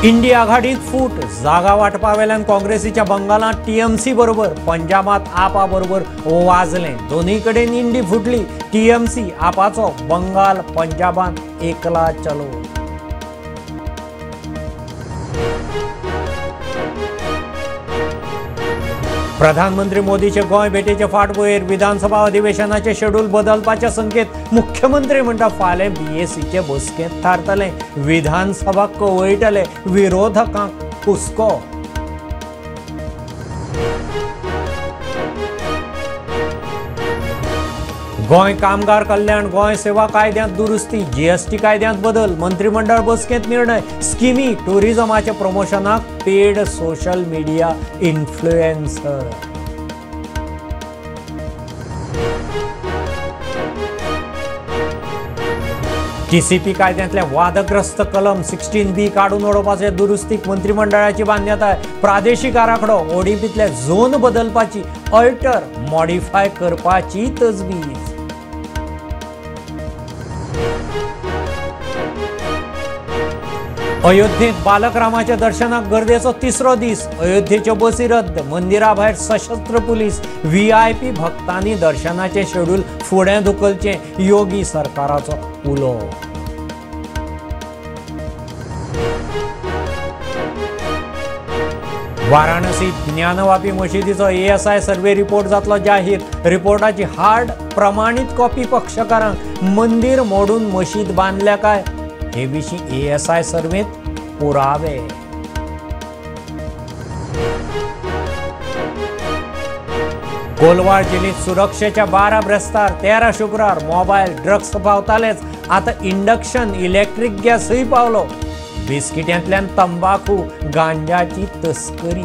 India आघाडीत फूट, जागा वाटपा वेल्यान काँग्रेसीच्या बंगालांत टीएमसी बरोबर, पंजाबात आपा बरोबर वाजलें. दोनूय कडेन इंडी फुटली. टीएमसी आपाचो बंगाल पंजाबांत एकला चलो. प्रधानमंत्री मोदीचे गोंय भेटेचे फाटभुंयेर विधानसभा अधिवेशनाचे शेड्यूल बदलपाचे संकेत. मुख्यमंत्री म्हणटा फाल्यां बीएसीचे बसकेंत थारतले, विधानसभा कवळटले, विरोधकांक हुस्को. गोंय कामगार कल्याण गोंय सेवा कायद्यांत दुरुस्ती, जीएसटी कायद्यांत बदल, मंत्रिमंडळ बसकेंत निर्णय. स्किमी टुरिझमाच्या प्रमोशनाक पेड सोशल मिडिया इन्फ्लुएन्सर. टीसीपी कायद्यांतले वादग्रस्त कलम 16B काडून उडोवपाचे दुरुस्तीक मंत्रिमंडळाची मान्यताय. प्रादेशीक आराखडो ओडीपींतले झोन बदलपाची, अल्टर मॉडिफाय करपाची तजवीज. अयोध्येत बालकरामाच्या दर्शनाक गर्देचो तिसरो दीस. अयोध्येच्यो बसी रद्द, मंदिरा भायर सशस्त्र पुलीस. व्हीआयपी भक्तांनी दर्शनाचें शेड्यूल फुडें धुकलचें, योगी सरकाराचो उलो. वाराणसी ज्ञानवापी मशिदीचो एएसआय सर्वे रिपोर्ट जातलो जाहीर. रिपोर्टाची हार्ड प्रमाणीत कॉपी पक्षकारांक. मंदिर मोडून मशीद बांदल्या काय हे विशीं एएसआय सर्वेंत पुरावे. कोलवाळ जिल्ह्यात सुरक्षेच्या 12 ब्रेस्तार 13 शुक्रार मोबायल ड्रग्स पावतालेच, आतां इंडक्शन इलेक्ट्रीक गॅसूय पावलो. बिस्किट्यांतल्यान तंबाखू गांजाची तस्करी.